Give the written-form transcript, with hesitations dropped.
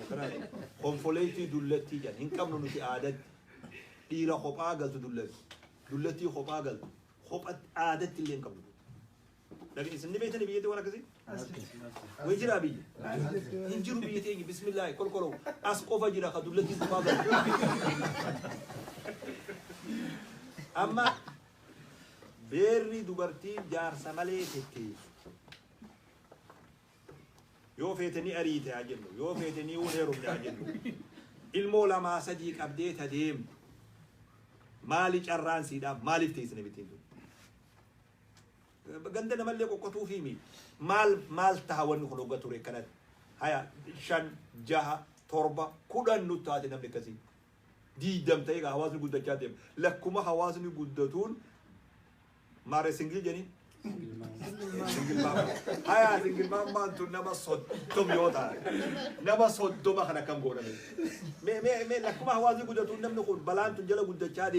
Akkana konfoleetii dullattii jedhan hin qabnu nuti aadatti. Dhiira kophaa galtu dullatti. Dullattii kophaa galtu. Kophatti aadatti illee hin qabnu. Dhabi isin ni beektanii biyyatti waan akkasii? Wayi jiraa biyya? Hin jiru biyya teenya bismillaahi kolkoloo as qofa jira ka dullattiin kophaa galtu. Amma beerri dubartiin jaarsa malee tetteessu. Yoo feete ni ariite haa jennu, yoo feete ni hin heerumne haa jennu. Ilmoo lamaa sadii qabdee ta deemtu. Maali carraan siidhaaf maaliif teessi namittiin tun? Ganda namallee qoqqotuu fi mi? Maal maal taha wanni kun hogga ture kanatti? Haya 5, 6, 7, 10 nu taate namni akkasii. 20 ta'ee egaa hawaasni guddachaa deema. Lakkuma hawaasni guddatuun maarree singil jedhanii? Singil maam. Haya singil maammaan tun nama 30 yoo taate. Nama 30 kan akkam gooname. Mee mee mee lakkuma hawaasni guddatuun namni kun balaan tun jala guddachaa deema.